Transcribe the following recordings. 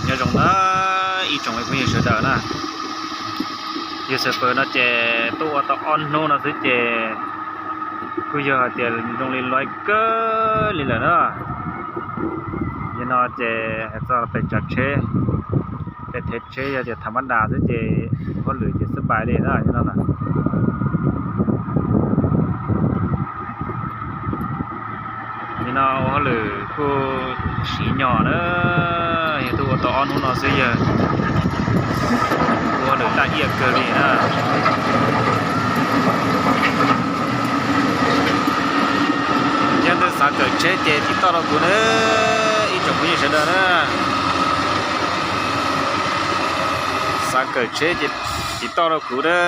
Nyob zoo na ib tsoom phooj ywg sawv daws na, yog xav fawm no ces tuaj ua tau ob hnub no xwb ces kuj yog hais tias zoo li laiv kawg li lawm na. Yog no ces hais txog pem tsav tsheb, pem thev tsheb yog tias thav mab das xwb ces hauj lwm ces xwb pais li na yog no na. Nim no ua hauj lwm kuj siv nyog na, yog tuaj ua tau ob hnub no xwb yog ua hauj lwm laj iaj kawg li na. Yog leej twg xav kawm tsheb ces tiv toj rau kuv na, ib tsoom phooj ywg sawv daws na. Xav kawm tsheb ces tiv toj rau kuv na.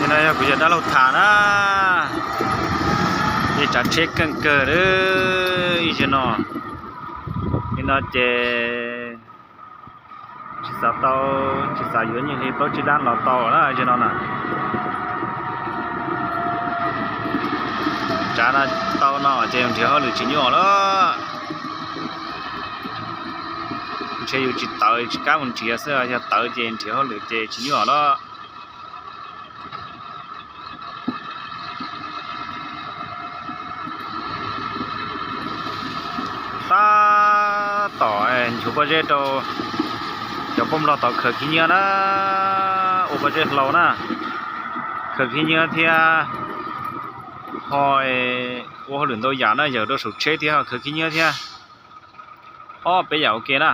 Nim no yog kuv yawg dab laug tham na, ib tsav tsheb keej kawg ib zaug no. Nim no ces tsis xav tau, tsis xav yuav nyiaj hli plaub tsib lab los tau na zaum no na. Tsav no tau no ces yus nrhiav hauj lwm tsis nyuaj lawm. Ntshe yus tsis tawv tsis kam mus nrhiav xwb, yog tawv ces nrhiav hauj lwm ces tsis nyuaj lawm. Tab tom nchuav pob zeb rau cov poj nplog tau khaws khib nyiab na, ua pob zeb hlau na, khaws khib nyiab thiab ho ua hauj lwm ntau yam na, yawm rau saum tsheb thiab ho khaws khib nyiab thiab. Ob peb yam ua ke na.